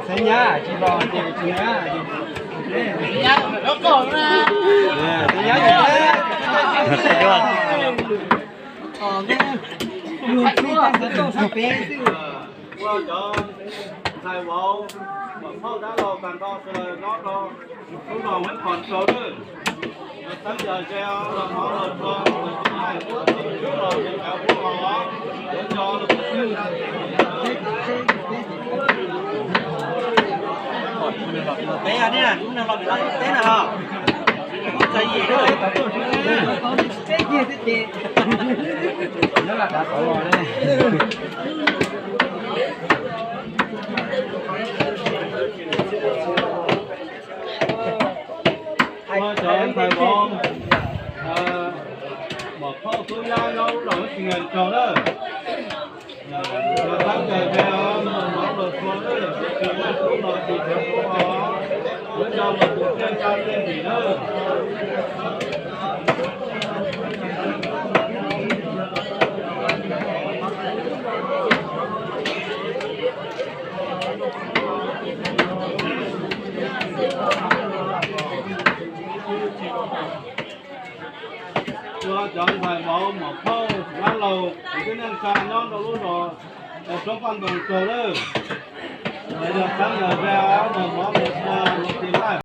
Xav nyab tsis los ces tsis nyab. Nyab tsis nyab. Ua cov ntxhais vauv, muam phauj dab laug tag nrho sawv daws nyob rau lub zos Huab Qhos Rau lawm, los txeeb yog ze los mov los txog, los txog los cov huab los, yuav cov los peb ne, lub neeg los peb na los, txais yim na. Ua cov ntxhais vauv, muam phauj tub nyab nyob lub zos Huab Tsis Nkees Raug lawm. Los tab cawm ze os, los mov los txog lawm, tsis muaj tub los tsis txhob ua os, yuav coj los tus tej tsa tej ntim lawm. Ua cov ntxhais vauv, muam phauj, dab laug, kwv tij neej tsa nyob rau lub zos Roob Paj Ntoos Raug lawm, los yog txeeb yog ze, los mov los txog, los tsis laij